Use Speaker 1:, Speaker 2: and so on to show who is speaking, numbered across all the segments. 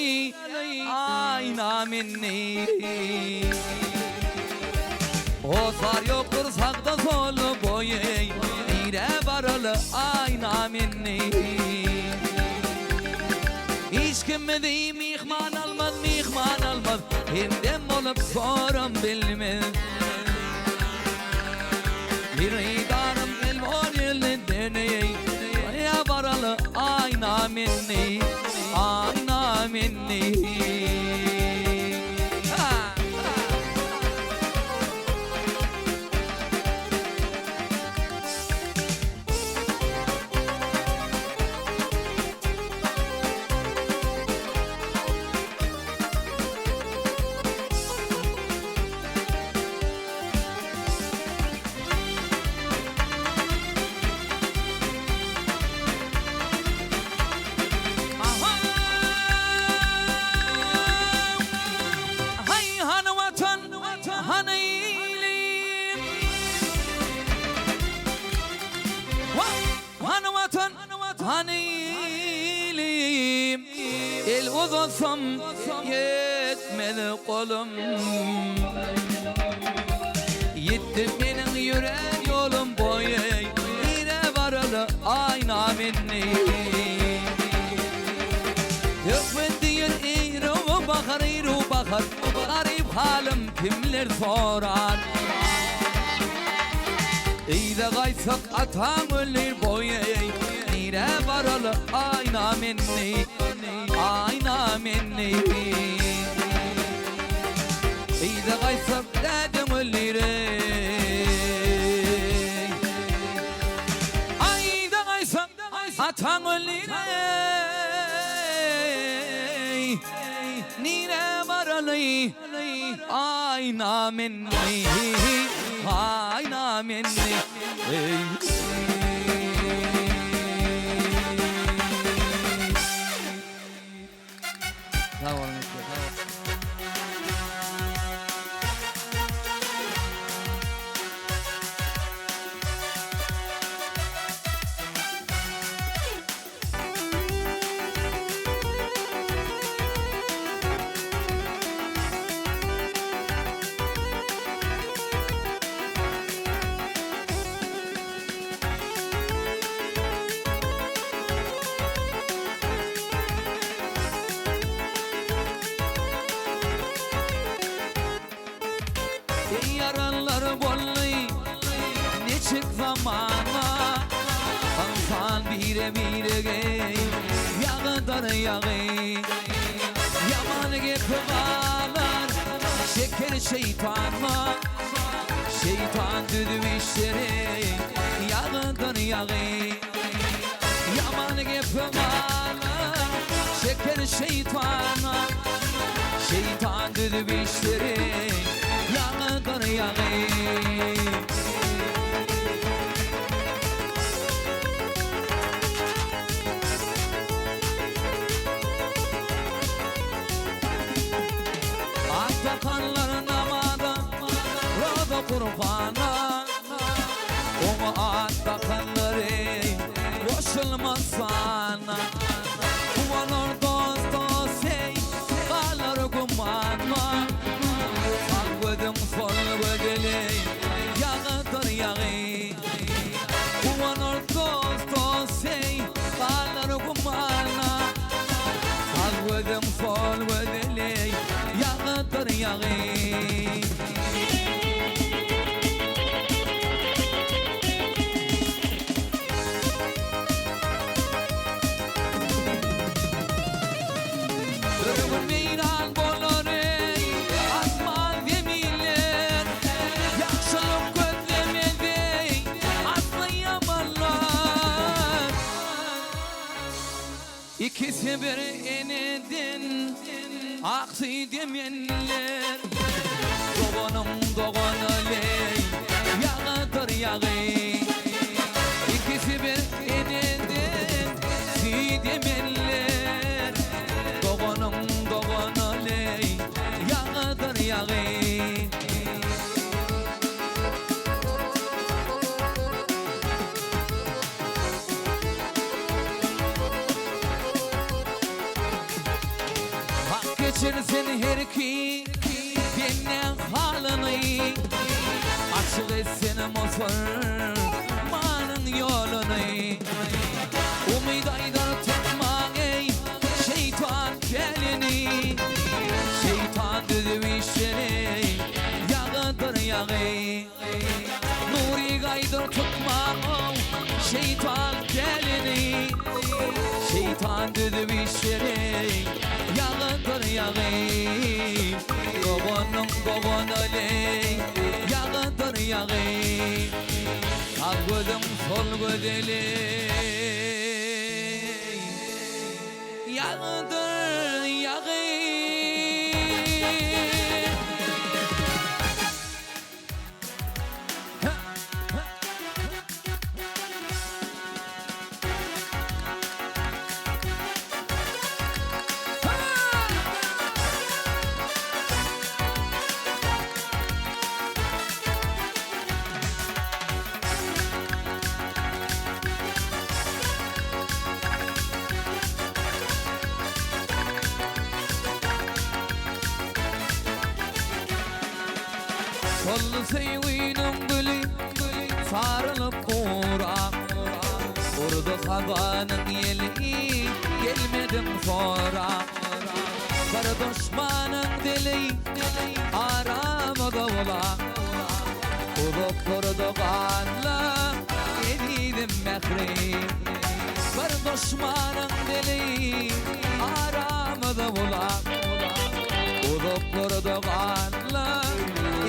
Speaker 1: baraly Aýna menni. Hosar ýokdur sagda solda boýy Nirä baraly Aýna menni. Hiç kim bizi myhman almaz myhman almaz Hemdem bolup soram bilmez. Hyrydarym el bor elinden eý Toýa baraly Aýna menni Aýna menni. Haý hany watan, hany ilim. Hany watan, hany ilim. El uzatsam ýetmez golum. Ýitdi meniň ýörän ýolum boýy. Nirä baraly aýna menni. Söhbet diýen iru bahar, iru bahar. Garyp halym kimler sorar. Yza gaýtsak ataň öli boýy. Nirä baraly aýna menni, aýna menni. Yza gaýtsak dädeň ölire. Yza gaýtsak ataň ölire. Nirä baraly aýna menni, aýna menni. Sag boluň. Eý ýaranlar boldy niçik zamana Ynsan bire-birege ýagydyr ýagy Ýaman gepi galar şeker şeýtana Şeýtan düzüp işleri ýagydyr ýagy Ýaman gepi galar şeker şeýtana Şeýtan düzüp işleri ýagydyr ýagy. At takanlar namaza, roza kurbana, Oňa at takanlary goşulmaz sana. Guwanar dost dost eý, galar gumana. Sag gözüň sol gözüni ýagydyr ýagy. Guwanar dost dost eý, galar gumana. Sag gözüň sol gözüni ýagydyr ýagy. Bir gün weýran bolar eý, asman zeminler, Ýagşylyk gözlemez eý, asly ýamanlar. Ikisi bir eneden aksy demenler, Doganyň dogany leý, ýagydyr ýagy. Ikisi bir eneden süýt emenler, Doganyň dogany leý, ýagydyr ýagy. Geçirsin her ki benden halyny, Açyk etsin musulmanyň ýoluny. Umyt aýdar tutmaň eý şeýtan pälini, Şeýtan düzüp işleri ýagydyr ýagy. Nury gaýdyr tutmaň-ow şeýtan pälini, Şeýtan düzüp işleri ýagydyr ýagy. Doganyň dogany-leý ýagydyr ýagy. Sag gözüň sol gözeli-leý ýagydyr ýagy. Şol söýginiň güli sarylyp gura, Urdy hazanyň ýeli, gelmediň sora. Bir duşmanyň dili aramyza ula, Uzaklarda gala ezizim mähri. Bir duşmanyň dili aramyza ula, Uzaklarda gala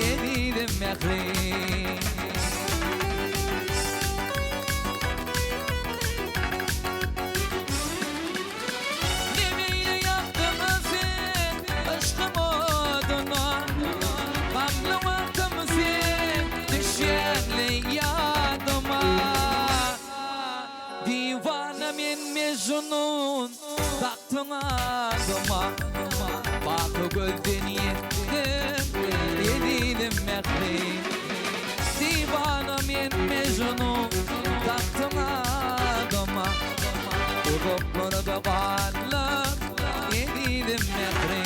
Speaker 1: ezizim mähri. Nemeýle ýakdyň sen yşkyň oduna, Gamly wagtym sen düşýäňle ýadyma. Diwana men Mejnun dakdyň adyma, Baky gözden ýetdim ezizim mähri. Diwana men Mejnun dakdyň adyma, Uzaklarda galyp ezizim mähri.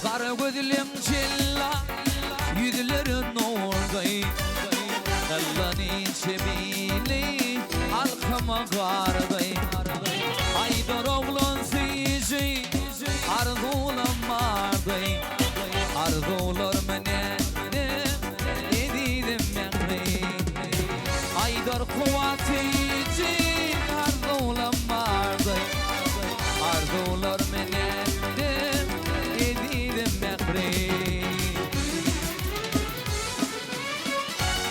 Speaker 1: Gara gözleň jella, ýüzleri nurdy, Galla niçe bili alkyma gardy. Aýdar oglan süýji arzuwlam bardy, Arzuwlarymy nätdim ezizim mähri. Aýdar kuwwat süýji arzuwlam bardy, Arzuwlarymy nätdim ezizim mähri.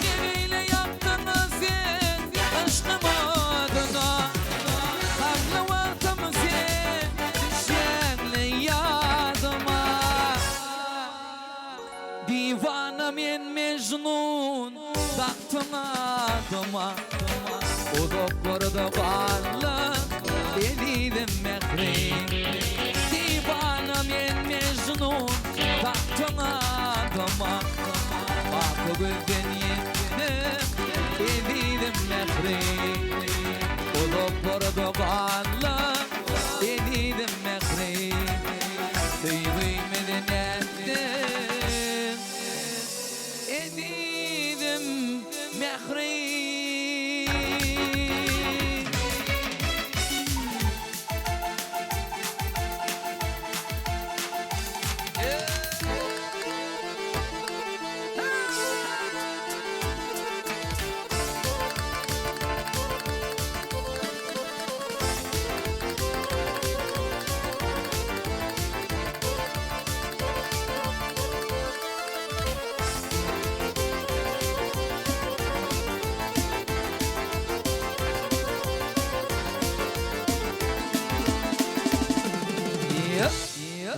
Speaker 1: Nemeýle ýakdyň sen yşkym odyna, Gamly wagtym sen düşýäňle ýadyma. Diwana men Mejnun dakdyň adyma, Uzaklarda galyp ezizim mähri. Diwana men Mejnun dakdyň adyma, Baky gözden ýetdim ezizim mähri. Uzaklarda galyp ezizim mähri. Söýgimizi nätdim ezizim mähri.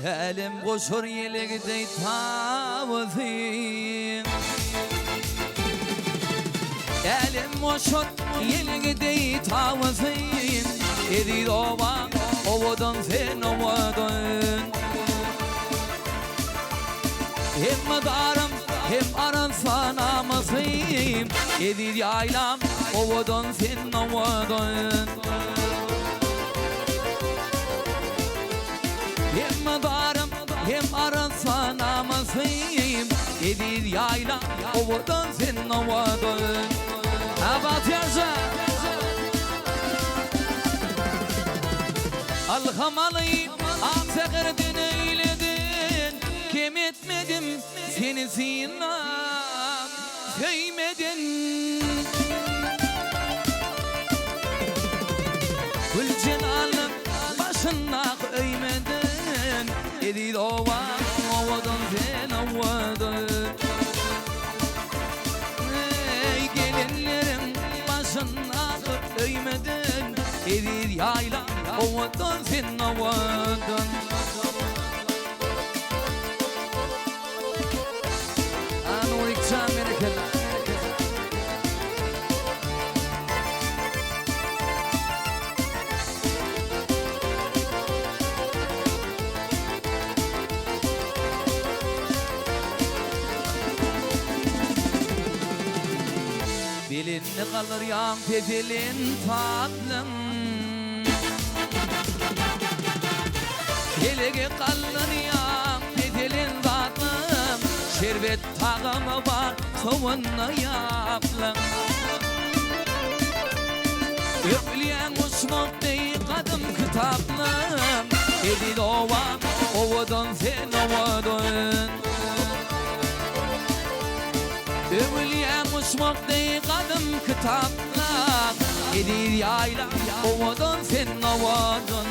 Speaker 1: Älem goşar ýelegi deý tawusy. Älem goşar ýelegi deý tawusy. Eziz obam, owadan sen owadan. Hem mazaram, hem arassa namysym. Eziz ýaýlam, owadan sen owadan. Hem mazarym, hem arassa namysym. Eziz ýaýlam, owadan sen owadan. Ha Bagtyýarja! Ylham alyp, ak säherden eýleden, Kem etmedim seni synlap, söýmeden. Gül jenalyň başyndaky öýmeden, Eziz obam, owadan sen owadan. Eý, gelinleriň başyndaky öýmeden, Eziz ýaýla, owadan sen owadan. A Nurikjan berekella. Belende galdyrýaň peselen tatlym. Pelege galdyrýaň peselen zatlym. Şerbet tagamy bar sowunda ýaplyň. Öpülýäň uçmak deý gadym kitaplym. Eziz obam, owadan sen owadan. Öwülýäň uçmak deý gadym kitaplar, Eziz ýaýla, owadan sen owadan.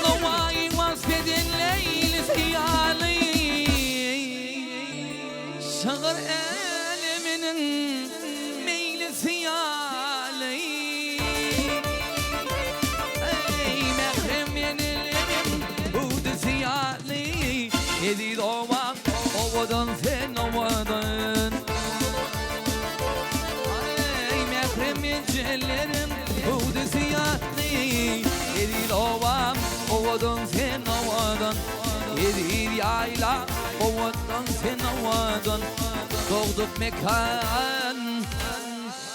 Speaker 1: Nowaýy wasp eden Leýlisi ýaly, Şygyr äleminiň meýlisi ýaly. Eý, mährem eneleriň hüwdüsi ýaly, Eziz obam, owadan sen owadan. Eý, mährem ejeleriň hüwdüsi ýaly, Eziz obam, owadan sen owadan. Eziz ýaýla, owadan sen owadan. Dogduk mekan.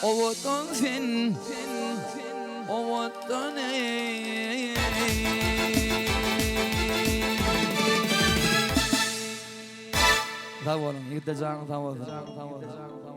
Speaker 1: Owadan sen, owadan eý. Sag boluň, ýigitler janyňyz sag bolsun.